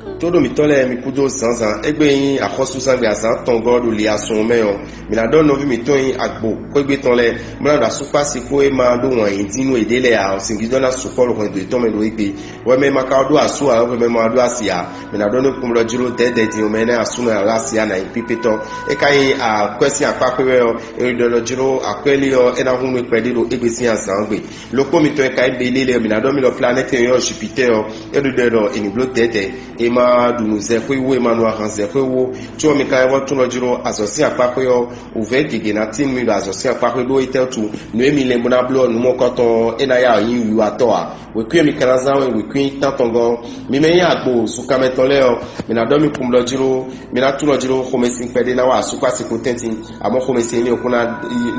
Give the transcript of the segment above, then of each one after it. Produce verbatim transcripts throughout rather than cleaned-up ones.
Tóɖo mǐtɔn lɛ́ɛ, mi kúdó zǎnzǎn égbé nyí axɔ́súzangbe azǎn atɔngɔ́ ɖo liasun mɛ ɔ́, mǐ ná ɖɔ nɔví mǐtɔn e nyí agbo xwégbé tɔn lɛ́ɛ, bó ná ɖo asúkpási kpó e ma ɖó wǎn yí dín nú yěɖée lɛ́ɛ ǎ ɔ́, singídɔ́ ná sukpɔ́ ɖo hwɛndo yětɔn mɛ ɖo égbé. Hwɛ mɛ ma ka ɖó asú ǎ, hwɛ mɛ ma ɖó asi ǎ, mǐ ná ɖɔ nú kplɔ́nɖɔjló dɛ̌dɛ̌ din ɔ́, mɛ énɛ́ asú mɛ ǎ, asi ǎ ná nyí pípétɔ́. É ka nyí akwɛ́ sín akpá xwé wɛ ɔ́, è ɖɔ ɖɔ jló akwɛ́ lí ɔ́, é ná hún nú kpɛɖé ɖo égbé sín azǎn ɔ́ gbe. Lokpó mitɔn e ka nyí Belíle ɔ́, mǐ ná ɖɔ mì ɖɔ planɛ́ti e nyɔ́ Jupitɛ́ɛ ɔ́, é ɖo ɖɔ ɔ́, è nǐ bló dɛ̌dɛ̌, è ma ɖu nǔ zɛ xwé wú, è ma nu ahan zɛ xwé wú ó. Có ɔ́, mi ka nyí vɔ́ tún nɔ jló azɔ̌ sín akpá xwé ɔ́, wǔvɛ́ gěgé ná tín nú mi ɖo azɔ̌ sín akpá xwé ɖó étɛ́ wútu? Nǔ e mi lɛ́n bó ná bló ɔ́, nǔ mɔkɔtɔn ɔ́, é ná yá wǔ nyí wiwatɔ́ ǎ. Wěkwín e mi ka ná zán wɛ wěkwín tántɔngɔ́ ɔ́, mi mɛ nyí agbo zunkanmɛ tɔn lɛ́ɛ ɔ́, mi ná ɖɔ mì kún blɔ́ jló, mi ná tún nɔ jló xomɛsin kpɛɖé ná wa asú kpó asi kpo tɛ́ntin, amɔ̌ xomɛsin énɛ́ ɔ́ kún ná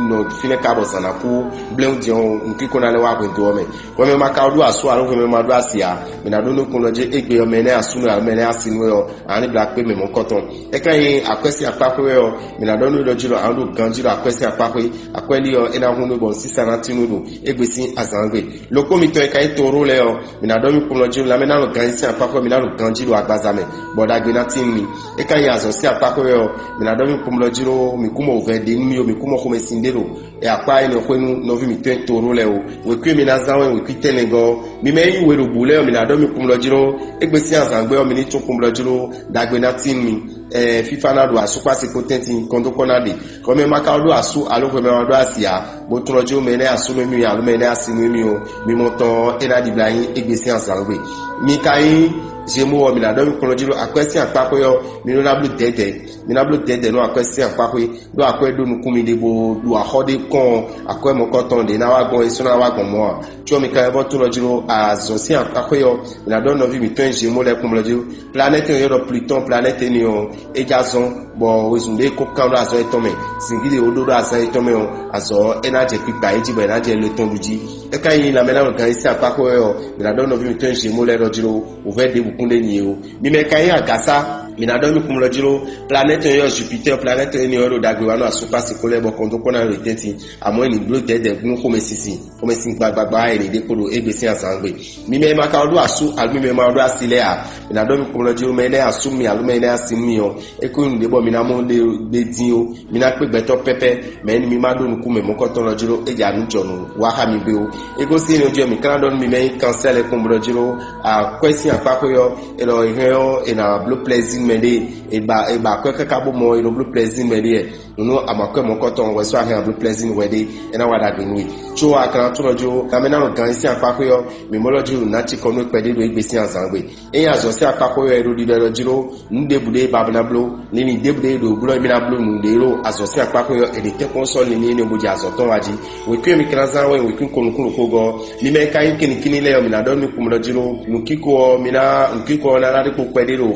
nɔ fínɛ́ ka bɔ zǎn ná kú. Bléwún din ɔ́, nǔkíko ná lɛ́ wá hwɛndo ɔ́ mɛ. Hwɛmɛ ma ka ɖó asú alo hwɛmɛ ma ɖó asi ǎ, mi ná ɖó nú kún lɔ jí égbé ɔ́, mɛ énɛ́ asú nú alo mɛ énɛ́ asi nú wɛ ɔ́, a ní blá kpé mɛ mɔ̌kɔtɔn. É ka nyí akwɛ́ sín akpá xwé wɛ ɔ́, mi ná ɖɔ nú ɖɔ jí ɖɔ a nɔ ɖo ganjí ɖo akwɛ́ sín akpá xwé. Akwɛ́ lí ɔ́, é ná hún nú bɔ sísá ná tín nú ɖo égbé sín azǎn gbe. Lokpó mitɔn e ka nyí Toró lɛ́ɛ ɔ́, mi ná ɖɔ mì kplɔ́n jí lanmɛ ná nɔ ganjí sín akpá xwé, mi ná ɖo ganjí ɖo agbaza mɛ, bɔ ɖagbe ná tín nú mi. É ka nyí azɔ̌ sín akpá xwé wɛ ɔ́, mi ná ɖɔ mì kplɔ́n jí ɖó mi kú mɔ wǔvɛ́ ɖé nú mi ó, mi kú mɔ xomɛsin ɖé ɖo akpá énɛ́ xwé nú nɔví mǐtɔn e Toró lɛ́ɛ ó. Wěkwín e mi ná zán wɛ wěkwín tɛnlɛngɔ́ ɔ́, mi mɛ e nyí we ɖo bǔ lɛ́ɛ ɔ́, mi ná ɖɔ mì kplɔ́n jí ɖó égbé sín azǎn gbe ɔ́, mi ní tún kplɔ́n jí ɖó ɖagbe ná tín nú mi. Ɛɛ, fífá ná ɖo asú kpó asi kpo tɛ́ntin, kɔn dó kɔ́ ná ɖe. Hwɛmɛ ma ka ɖó asú alo hwɛmɛ ma ɖó asi ǎ, bó tlɔ́ jí mɛ énɛ́ asú nú émí alo mɛ énɛ́ asi nú émí ɔ́, mi mɔ tɔn ɔ́, é ná ɖibla nyí égbé sín azǎn gbe. Mi ka nyí Zemo ɔ́, mi ná ɖɔ mì kplɔ́n jí ɖó akwɛ́ sín akpá xwé ɔ́, mi ɖó ná bló dɛ̌dɛ̌. Mi ná bló dɛ̌dɛ̌ nú akwɛ́ sín akpá xwé, ɖó akwɛ́ ɖó nukún mi ɖe bó ɖo axɔ́ ɖé kɔn akwɛ́ mɔ̌kɔtɔn ɖě ná wá gbɔn é sɔ́ ná wá gbɔn mɔ̌ ǎ. Có mi ka lɛ́ vɔ́ tlɔ́ jí ɖó azɔ̌ sín akpá xwé ɔ́, mi ná ɖɔ nɔví mǐtɔn e Zemo lɛ́ɛ kplɔ́n jí ɖó. Planɛ́ti e è nɔ ylɔ́ ɖɔ Plutɔ́n, planɛ́ti énɛ́ ɔ́, é já zɔ́n, bɔ wezun ɖé kó kán ɖó azɔ̌ yětɔn mɛ. Zǐngídi e wó ɖó ɖó azɔ̌ yětɔn mɛ ɔ́, azɔ̌ ɔ́, é ná jɛ kpikpa yě jí bɔ è nǎ jɛ le tɔn ɖu jí. É ka nyí lanmɛ ná nɔ gan yí sín akpá xwé wɛ ɔ́, mǐ ná ɖɔ nɔví mǐtɔn e Zemo lɛ́ɛ ɖɔ jí ɖó wǔvɛ́ ɖěbǔ kún ɖe nyi é ó. Mi mɛ ka nyí agǎsá, mǐ ná ɖɔ mì kún lɔ jí ɖó. Planɛ́ti e ylɔ́ Jupitɛ́ɛ, planɛ́ti énɛ́ ɔ́ ɖo ɖagbe wa nú asú kpó asi kpo lɛ́ɛ bɔ kɔn dó kɔ́ ná ɖo tɛ́ntin, amɔ̌ è nǐ bló dɛ̌dɛ̌ nú xomɛsinsin, xomɛsin gbagbagba e è nǐ ɖe kpo ɖo égbé sín azǎn gbe. Mi mɛ ma ka ɖó asú, alo mi mɛ ma ɖó asi lɛ́ɛ ǎ, mǐ ná ɖɔ mì kún lɔ jí ɖó mɛ énɛ́ asú mi alo mɛ énɛ́ asi nú mi ɔ́, é kó nyí nǔɖé bɔ mi ná mɔ ɖe ɖe dín ó. Mi ná kpé gbɛtɔ́ pɛ́pɛ́, mɛ énɛ́ mi ma ɖó nukún mɛ mɔ̌kɔtɔn lɔ jí ɖó é jɛ anú jɔ nǔ wá xá mi gbé ó. É gosín énɛ́ jí ɔ́, mǐ ka ná ɖɔ nú mi mɛ nyí kansɛ́ lɛ́ɛ kpɔ́n bó ɖɔ jí ɖó akwɛ́ sín akpá xwé ɔ́, è nɔ è hɛn ɔ́, è nǎ bló plɛzín mɛ ɖée, è ba è ba akwɛ́ káká bó mɔ è nɔ bló plɛzín mɛ ɖée. Nunu amakwɛ mɔ̌kɔtɔn wɛ sɔ́ ahɛn abló plɛ́zín wɛ ɖé, é ná wa ɖagbe nú we. Có a ka ná tlɔ́ jó, lanmɛ ná nɔ gan yí sín akpá xwé ɔ́, mǐ mɔ lɔ jí ɖo nǎ cikɔ nú kpɛɖé ɖo égbé sín azǎn gbe. Ényí azɔ̌ sín akpá xwé wɛ ɖo ɖiɖɔ ɖɔ jí ɖó, nǔ ɖěbǔ ɖé ba ná bló, linlin ɖěbǔ ɖé ɖo bló émí ná bló nǔɖé ɖo azɔ̌ sín akpá xwé ɔ́, è ɖě tɛ́nkpɔ́n sɔ́ linlin énɛ́ bó jɛ azɔ̌ tɔn wá jí. Wěkwín e mi ka ná zán wɛ wěkwín ko nukún ɖokpó gɔ́. Mi mɛ e ka nyí kinnikínní lɛ́ɛ ɔ́, mi ná ɖɔ nú kpɔmlɔ jí ɖó nǔkíko ɔ́, mi ná nǔkíko ɔ́ ná ná ɖe kpo kpɛɖé ɖo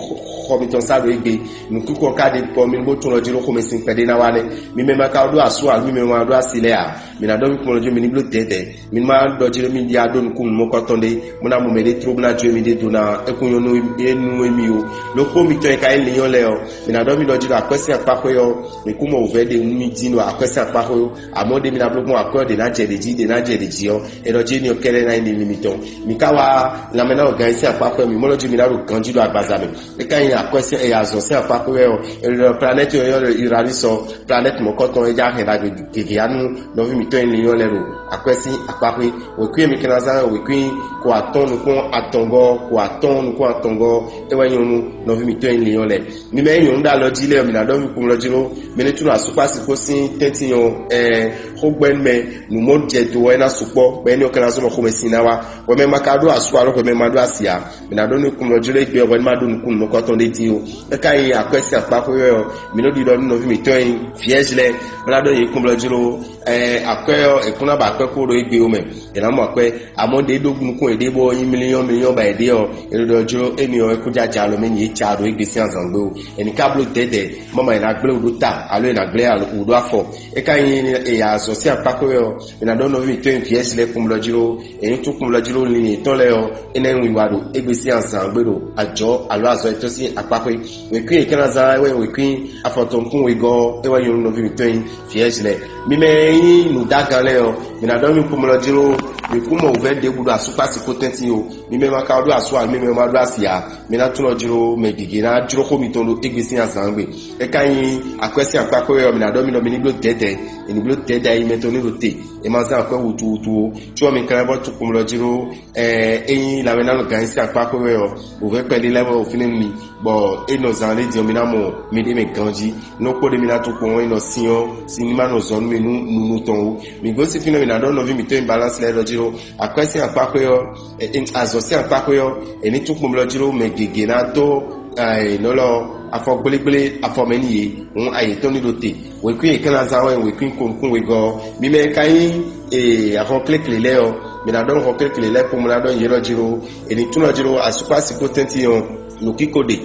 xɔ mitɔn sá ɖo égbé. Nǔkíko ɔ́ ka ɖe kpɔ mi bó tunɔ jí ɖó xomɛsin kpɛɖé ná wa nɛ́. Mi mɛ ma ka ɖó asú alo mi mɛ ma ɖó asi lɛ́ɛ ǎ, mi ná ɖɔ mì kplɔ́n jí mi ní bló dɛ̌dɛ̌. Mi ma ɖɔ jí ɖó mi ɖi aɖó nukún nǔmɔkɔtɔn ɖé, bó ná mɔ mɛ ɖé tló bó ná jó émí ɖé dó ná é kún nyɔ́ nú é nú émí ó. Ɖokpó mitɔn e ka nyí linyɔ́ lɛ́ɛ ɔ́, mi ná ɖɔ mì ɖɔ jí ɖo akwɛ́ sín akpá xwé ɔ́, mi kún mɔ wǔvɛ́ ɖe nú mi dín ɖo akwɛ́ sín akpá xwé ó. Amɔ̌ ɖe mi ná bló gbɔn akwɛ́ ɔ́ ɖě ná jɛ ɖě jí, ɖě ná jɛ ɖě jí ɔ́, è ɖɔ jí éní ɔ́ kɛ́ɖɛ́ ná nyí linlin mitɔn. Mi ka wá lanmɛ ná ɖo gan yí sín akpá xwé ɔ́, mi mɔ ɖɔ jí mi ná ɖo ganjí ɖo agbaza mɛ. É ka nyí akwɛ́ sín azɔ̌ sín akpá xwé wɛ ɔ́, è ɖɔ planɛ́ti ɔ́, Uranus ɔ́, planɛ́ti mɔ̌kɔtɔn e já hɛn ɖagbe gěgé ya nú nɔví mǐtɔn e nyí linyɔ́ lɛ́ɛ ɖo akwɛ́ sín akpá xwé. Wěkwín e mi ka ná zán wɛ wěkwín ko atɔ́ɔ́n nukún atɔngɔ́, ko atɔ́ɔ́n nukún atɔngɔ́, é wɛ nyɔ́ nú nɔví mǐtɔn e nyí linyɔ́ lɛ́ɛ. Mi mɛ e nyɔ̌nu ɖo alɔ jí lɛ́ɛ ɔ́, mi ná ɖɔ mì kplɔ́n jí ɖó mɛ ní tunɔ asúkpási kpó sín tɛ́ntin ɔ́, ɛɛ, xógbɛ́nú mɛ nǔmɔjɛdo ɔ́ é ná sukpɔ́, bɔ éní ɔ́ ka ná zɔ́ bɔ xomɛsin ná wá. Hwɛmɛ ma ka ɖó asú alo hwɛmɛ ma ɖó asi ǎ. Mi ná ɖɔ nú kplɔ́n jí ɖó égbé ɔ́, hwɛ ní ma ɖó nukún nukɔntɔn ɖé dín ó. É ka nyí akwɛ́ sín akpá xwé wɛ ɔ́, mi nɔ ɖiɖɔ nú nɔví mǐtɔn e nyí vǐɛ́zlɛ́, bó ná ɖɔ yě kplɔ́n jí ɖó, ɛɛ, akwɛ́ ɔ́, è kún ná ba akwɛ́ kú ɖó égbé ɔ́ mɛ. È nǎ mɔ akwɛ́. Amɔ̌ ɖě ɖó nukún yěɖée bó nyí miliyɔ́n miliyɔ́n ba yěɖée ɔ́, è ɖo ɖɔ jló émi ɔ́, é kú jájá alɔ mɛ nyi é ca ɖo égbé sín azǎn gbé ó. È nǐ ka bló dɛ̌dɛ̌, mama è nǎ gblé wǔ ɖó ta, alo è nǎ gblé wǔ ɖó afɔ. É ka nyí è ya azɔ̌ sín akpá xwé wɛ ɔ́, è nǎ ɖɔ nɔví mǐtɔn e vǐ Ɛ́zlɛ́ kún blɔ́ jí ɖó, è nyí tún kún blɔ́ jí ɖó linlin yětɔn lɛ́ɛ ɔ́, é ná nyí wiwa ɖo égbé sín azǎn gbé ɖo ajɔ̌ alo azɔ̌ yětɔn sín akpá xwé. Wěkwín è ka ná zán wɛ wěkwín afɔtɔn nukún wegɔ́ ɔ́, é wɛ nyí nú nɔví mǐtɔn e nyí vǐ Ɛ́zlɛ́. Mi mɛ e nyí nǔdágan lɛ́ɛ ɔ́, mi ná ɖɔ mì kún blɔ́ jí ɖó Mi kún mɔ wǔvɛ́ ɖěbǔ ɖo asúkpási kó tɛ́ntin o. Mi mɛ ma ka ɖó asú alo mi mɛ ma ɖó asi ǎ, mi ná tunwun ɔ́ jló mɛ gěgé ná jló xó mitɔn ɖo égbé sín azǎn gbe. É ka nyí akwɛ́ sín akpá xwé ɔ́, mi ná ɖɔ mi ɖɔ mi ní bló dɛ̌dɛ̌, è ní bló dɛ̌dɛ̌ ayi mɛtɔn ní ɖo te. È ma zán akwɛ́ wutuwutu ó. Có ɔ́, mi ka ná vɔ́ tukpɔn lɔ jló. Ényí lanmɛnánɔganyi sín akpá xwé wɛ ɔ́, wǔvɛ́ kpɛɖé lɛ́ɛ wɛ ɖo fínɛ́ nú mi, bɔ é nɔ zán ɖé din ɔ́, mi ná mɔ miɖée mɛ ganjí. Nú kpó ɖé mi ná tukpɔn ɔ́, é nɔ sin ɔ́, sin ní ma nɔ zɔn nú mi nú nunu tɔn ó. Mi gosín fínɛ́, mi ná ɖɔ nɔví mǐtɔn e Balance lɛ́ɛ ɖɔ jí ɖó akwɛ́ sín akpá xwé ɔ́, ɛ, ɛ, azɔ̌ sín akpá xwé ɔ́, è ní tukpɔn blɔ jí ɖó mɛ gěgé ná dó, ɛ, nɔ́ lɔ afɔ gblégblégbé afɔ mɛ nú yě, hǔn ayǐ tɔn ní ɖo te. Wěkwín e kɛ́n ná zán wɛ wěkwín ko nukún wegɔ́ ɔ́, mi mɛ e ka nyí, ee, ahɔnklékle lɛ́ɛ ɔ́, mi ná ɖɔ hɔnklékle lɛ́ɛ kpó mɔ ná ɖɔ nyǐ élɔ́ jí ɖó, è ní tún lɔ jí ɖó asúkpási kó tɛ́ntin ɔ́, nǔkíko ɖe,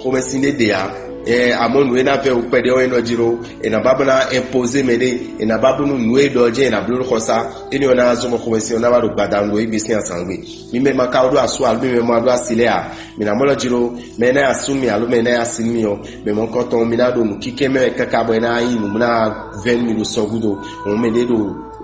xomɛsin ɖé ɖe ǎ. Ɛ, amɔ̌ nǔ e ná vɛ́ wú kpɛɖé ɔ́ é nɔ jí ɖó, è nǎ ba bó ná ɛnpozé mɛ ɖé, è nǎ ba bónú nǔ e ɖɔ ɔ́ jɛ́n è nǎ bló ɖo xɔ sá, énɛ́ ɔ́ ná zɔ́n bɔ xomɛsin ɔ́ ná wá ɖo gbadanu ɖo égbé sín azǎngbe. Mi mɛ ma ka ɖó asú alo mi mɛ ma ɖó asi lɛ́ɛ ǎ, mi ná mɔ lɔ jí ɖó, mɛ e ná nyi asú nú mi alo mɛ e ná nyi asi nú mi ɔ́, mɛ mɔ̌hunkɔtɔn mi ná ɖo nǔkínkɛ́n mɛ wɛ káká bɔ é ná nyí nǔ bó ná vɛ́ nú mi ɖo sɔ́ gúdo. Hǔn mɛ ɖé ɖo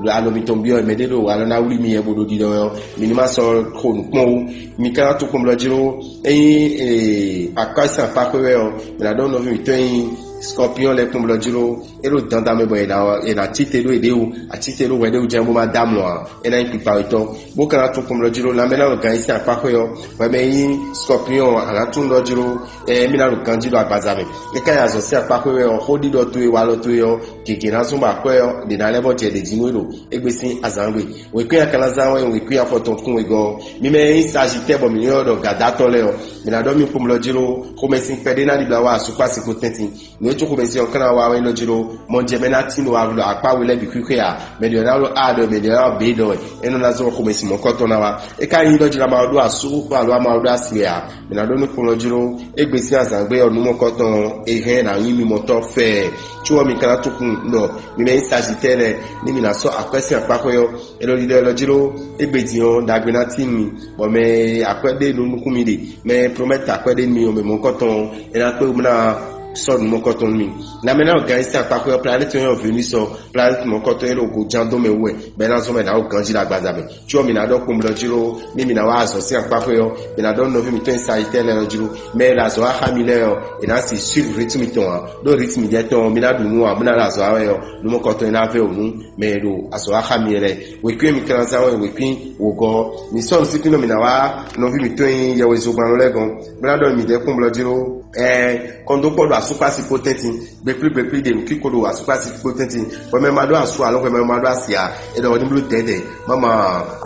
alɔ mitɔn byɔ́ wɛ, mɛ ɖé ɖo alɔ ná wlí mi yɛ bó ɖo ɖiɖɔ wɛ ɔ́, mi ní ma sɔ́ xo nǔ kpɔ́n ó. Mi ka ná tunwun kpɔ́n blɔ jí ɖó, ényí, ee, akpá sín akpá xwé wɛ ɔ́, mi ná ɖɔ nɔví mǐtɔn e nyí Scorpion lɛ́ɛ kpɔ́n blɔ jí ɖó, é ɖo dandan mɛ bɔ è nǎ, è nǎ cí te ɖó yěɖée wú, a cí te ɖó hwɛ ɖé wú jɛ́n bó má dó amlɔ ǎ, é ná nyí kpikpa wetɔ́. Bó ka ná tunwun kpɔ́n blɔ jí ɖó, lanmɛ ná ɖo gan yí sín akpá xwé ɔ́, hwɛ mɛ e nyí Scorpion ɔ́, a nǎ tunwun ɖɔ jí ɖó, ɛ, émí ná ɖo ganjí ɖo agbaza mɛ. É ka nyí azɔ̌ sín akpá xwé wɛ ɔ́, xó ɖiɖɔ towe, walɔ towe ɔ́, gěgé ná zɔ́n bɔ akwɛ́ ɔ́ ɖě ná lɛ́ bɔ jɛ ɖě jí nú we ɖo égbé sín azǎngbe. Wěkwín a ka ná zán wɛ wěkwín afɔtɔn kún wegɔ́ ɔ́, mi mɛ e nyí sazi tɛ́ bɔ mǐ nywɛ́ ɖɔ gǎdátɔ́ lɛ́ɛ ɔ́, mi ná ɖɔ mì kpomlɔ jí ɖó xomɛsin kpɛɖé ná ɖibla wá asúkpási kpó tɛ́ntin. Nǔ e cí xomɛsin ɔ́ ka ná wa wɛ é nɔ jí ɖó mɔjɛmɛ ná tín ɖo akpá we lɛ́ɛ bǐ xwíxwé ǎ. Mɛ ɖě ɔ́ ná ɖo a ɖɔ, mɛ ɖě ɔ́ ná ɖo bě ɖɔ wɛ, é nɔ ná zɔ́n xomɛsin mɔ̌kɔtɔn ná wá. É ka nyí ɖɔ jí ɖɔ ama ɔ́ ɖó asú alo ama ɔ́ ɖó asi wɛ ǎ. Mǐ ná ɖó nú kplɔ́n jí ɖó égbé sín azǎngbe ɔ́, nú mɔkɔtɔn e hɛn ná nyí mimɔtɔ́ fɛɛ. Có ɔ́, mi ka ná tunwun ɖɔ mi mɛ nyí sajitɛ́ lɛ́ɛ, ní mi ná sɔ́ akwɛ́ sín akpáxwé ɔ́, è nɔ ɖiɖɔ élɔ́ jí ɖó égbé din ɔ́, ɖagbe ná tín mi, bɔ mɛ e akwɛ́ ɖe nú nukún mi ɖe, mɛ e promɛ́ti akwɛ́ ɖe nú mi ɔ́, mɛ mɔ̌kɔtɔn ɔ́, é ná kpé wú bó ná sɔ́ nǔ mɔkɔtɔn nú mi. Lanmɛ ná ganjí sín akpáxwé ɔ́, planɛ́ti ɔ́ nyí ɔ́ Venus ɔ́, planɛ́ti mɔkɔtɔn e ɖo goján dó mɛ wú wɛ, bɔ é ná zɔ́n mɛ ná ɖo ganjí ɖo agbaza mɛ. Có ɔ́, mǐ ná ɖɔ kpɔ́n blɔ́ jí ɖó, ní mǐ ná wá azɔ̌ sín akpáxwé ɔ́, mǐ ná ɖɔ nɔví mǐtɔn e sa yi tɛ́ lɛ́ɛ ɔ́ jí ɖó, mɛ e ɖo azɔ̌ wa xá mi lɛ́ɛ ɔ́, è nǎ si suivre rythme tɔn ǎ, ɖó rythme jɛ tɔn ɔ́, mǐ ná ɖu nǔ ǎ, bó ná ɖo azɔ̌ wa wɛ ɔ́, nú mɔkɔtɔn e ná vɛ́ wǔ nú mɛ e ɖo azɔ̌ wa xá mi lɛ́ɛ. Wěkwín e mi ka ná zán wɛ wěkwín wǒgɔ́ ɔ́, mǐ sɔ́ nǔsífínɔ mǐ ná wá nɔví mǐtɔn e nyí yɛhwezogbannɔ lɛ́ɛ gɔ́n, bó ná ɖɔ mǐdɛɛ kpɔ́n blɔ́ jí ɖó, ɛɛ, kɔndókpɔ́ ɖo asúkpási kpó tɛ́ntin, gbekplí gbekplí ɖe nǔkíko ɖo asúkpási kpó tɛ́ntin, hwɛmɛ ma ɖó asu alo hwɛmɛ ma ɖó asi ǎ, è ɖɔ ní bló dɛ̌dɛ̌, má ma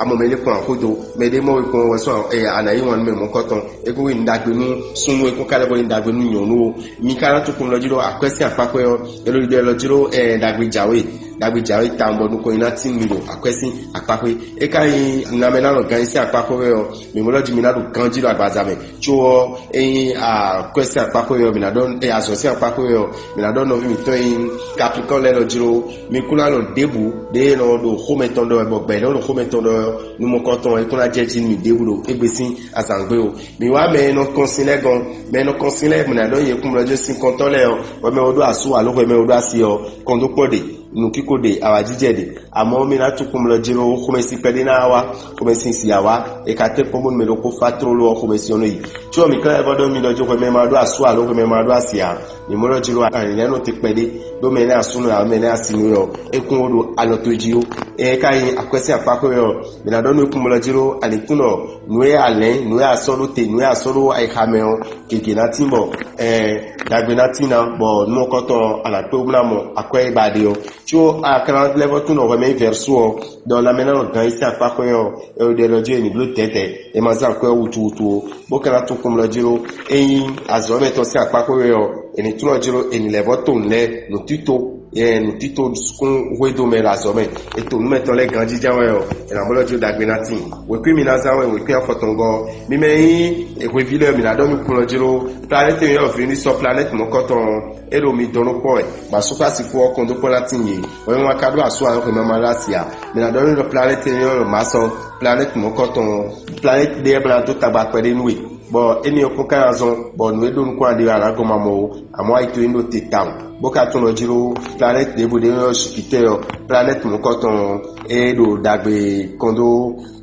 amɔ mɛ ɖé kplɔ́n axódo, mɛ ɖé mɔ we kplɔ́n wɛ sɔ́, ɛ, a nǎ yí wǎn nú mɛ mɔ̌kɔtɔn, é kó nyí nǔɖagbe nú súnnu, é kó ka lɛ́ bó nyí nǔɖagbe nú nyɔ̌nu ó. Mi ka ná tunwun kplɔ́n jí ɖó akwɛ́ sín akpáxwé ɔ́, è ɖo ɖiɖɔ élɔ́ jí ɖó, ɛ, ɖagbe jǎwe, ɖagbe jǎwe tawun bɔ nukɔn nyi ná tín mi ɖo akwɛ́ sín akpáxwé. É ka nyí nǎmɛ ná nɔ gan nyi sín akpáxwé wɛ ɔ́, mǐ mɔ ɖɔ jí mi ná ɖo ganjí ɖo agbaza mɛ. Có ɔ́, ényí akwɛ́ sín akpáxwé ɔ́, mǐ ná ɖɔ, ɛ, azɔ̌ sín akpáxwé ɔ́, mǐ ná ɖɔ nɔví mǐtɔn e nyí Capricorne lɛ́ɛ ɖɔ jí ɖó, mi kún ná nɔ ɖěbǔ ɖě e nɔ ɖo xomɛ tɔn ɖɔ wɛ, bɔ gbɛ̌ nɔ ɖo xomɛ tɔn ɖɔ wɛ ɔ́, nú mɔkɔtɔn ɔ́, é kún ná jɛ jí nú mì ɖěbǔ ɖo égbé sín azǎngbe ó. Mi wá mɛ e nɔ kɔn sin lɛ́ɛ gɔ́n, mɛ e nɔ kɔn sin lɛ́ɛ mǐ ná ɖɔ nyí kúnblɔ́ jí sín kɔntɔ́ lɛ́ɛ ɔ́, hwɛmɛ wo ɖó asú alo hwɛmɛ wo ɖó asi ɔ́, kɔndókpɔ́ ɖe, nǔkíko ɖe, awǎjijɛ ɖe. Amɔ̌ mi ná tunwun kpɔ́n mlɔ jí ɖó xomɛsin kpɛɖé ná wá, xomɛsin si awǎ, è ka tɛ́ kpɔ́n bónú mɛ ɖokpó fá tlóló ɔ́, xomɛsin ɔ́ nɔ yi. Có ɔ́, mǐ ka lɛ́ vɔ́ ɖɔ mi ɖɔ jó hwɛmɛ ma ɖó asú alo hwɛmɛ ma ɖó asi ǎ. Mǐ mɔ ɖɔ jí ɖó alǐnlɛ́nɔ te kpɛɖé, ɖó mɛ énɛ́ asúnɔ ǎ, mɛ énɛ́ asinɔ ɔ́, é kún wó ɖo alɔ towe jí ó. Ényí é ka nyí akwɛ́ sín akpáxwé ɔ́, mǐ ná ɖɔ nú é kún mlɔ jí ɖó alǐkúnɔ, nǔ e a lɛ̌n, nǔ e a sɔ́ ɖó te, nǔ e a sɔ́ ɖó ayixa mɛ ɔ́, gěgé ná tín bɔ, ɛɛ, ɖagbe ná tín ná, bɔ nú mɔkɔtɔn ɔ́, a nǎ kpé wú ná mɔ akwɛ́ e ba ɖe ɔ́. Có a ka ná lɛ́ vɔ́ tunwun ɖɔ hwɛ mɛ nyí Vɛ̌rsó ɔ́, ɖɔ lanmɛ ná nɔ gan yi sín akpáxwé ɔ́, é ɖo ɖɛ ɖɔ jí è nǐ bló dɛ̌dɛ̌, è ma zán akwɛ́ ɔ́ wutuwutu ó, bó ka ná tunwun kpɔ́n mlɔ jí ɖó. Ényí azɔ̌mɛ tɔn sín akpáxwé wɛ ɔ́, è nǐ tunwun jí ɖó è nǐ lɛ́ vɔ́ to nǔ lɛ́ɛ, nǔtito, ɛ, nǔtito kún hwedó mɛ ɖo azɔ̌ mɛ. È to nǔ mɛtɔn lɛ́ɛ ganjijɛ wɛ ɔ́, è nǎ mɔ ɖɔ jí ɖagbe ná tíin. Wěkwín mi ná zán wɛ wěkwín afɔtɔngɔ́ ɔ́. Mi mɛ e nyí hweví lɛ́ɛ, mi ná ɖɔ mi kplɔ́n jí ɖó. Planɛ́ti e nyí ɔ́ Venus ɔ́, planɛ́ti mɔ̌kɔtɔn ɔ́, é ɖo mi dɔn ɖó kpɔ́ wɛ, bɔ asúkpásikú ɔ́ kɔn dó kpɔ́ ná tíin yě. Hwɛmɛ ma ka ɖó asú ǎ, hwɛmɛ ma ɖó asi ǎ. Mi ná ɖɔ nú ɖɔ planɛ́ti e nyí ɔ́ Mars ɔ́, planɛ́ti mɔ̌kɔtɔn ɔ́, planɛ́ti ɖé bó ná dó tagba kpɛɖé nú we. Bɔ émí ɔ́ kún ka ná zɔ́n bɔ nǔ e ɖo nukɔn aɖe wɛ a nǎ gɔn mamɔ ó, àmọ́ ayi towe ɖo te tawun, bó ka tunwun ɖɔ jí ɖó planète ɖěvo ɖé nyɔ́ Jupitɛ́ɛ ɔ́, planète mɔ̌kɔtɔn ɔ́, é ɖo ɖagbe kɔn dó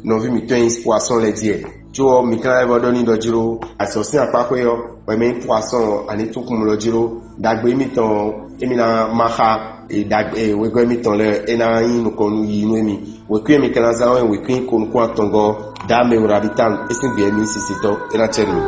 nɔví mǐtɔn e nyí poisson lɛ́ɛ jí wɛ. Có ɔ́, mi ka ná lɛ́ vɔ ɖɔ n'i ɖɔ jí ɖó azɔ̌ sín akpáxwé ɔ́, wɛ mɛ nyí poisson ɔ́, a ní tunwun lɔ jí ɖó ɖagbe émítɔn ɔ́, émí ná má xá wegɔ́ émítɔn lɛ́ɛ, é ná nyí nukɔn nú yiyi nú émí. Wěkwín e mi ka ná zán ɔ́, wěkwín ko nukún atɔngɔ́ Dame Rabitan, é sín gbě mi sisitɔ́, é ná cɛ nú mi.